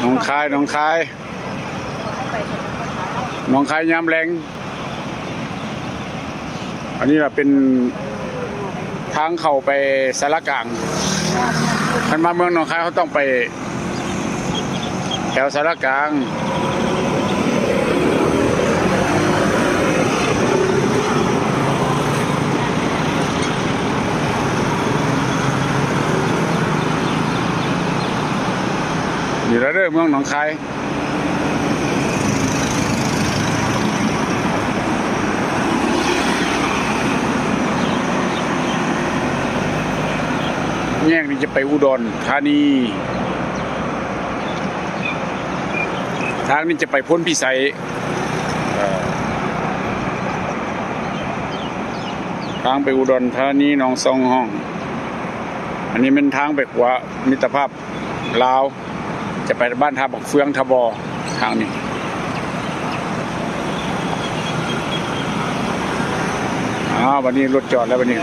ໜອງຄາຍ ໜອງຄາຍ ໜອງຄາຍຍາມແລງ. ອັນນີ້ລະເປັນທາງເຂົ້າໄປສາລາກາງ. ຄັນມາເມືອງໜອງຄາຍ ເຮົາຕ້ອງໄປແຖວສາລາກາງ. ນີ້ລະເດີ ເມືອງໜອງຄາຍ. ແຍກນີ້ຈະໄປອຸດອນທານີ, ທາງນີ້ຈະໄປໂພນພິໄສ. ເອີ ທາງໄປອຸດອນທານີ ໜອງສອງຫ້ອງ. ອັນນີ້ແມ່ນທາງໄປຂົວມິດຕະພາບລາວ, ຈະໄປບ້ານທ່າບັກເຟືອງ ທ່າບໍ່ ທາງນີ້. ອ້າວ ບັດນີ້ລົດຈອດແລ້ວບັດນີ້.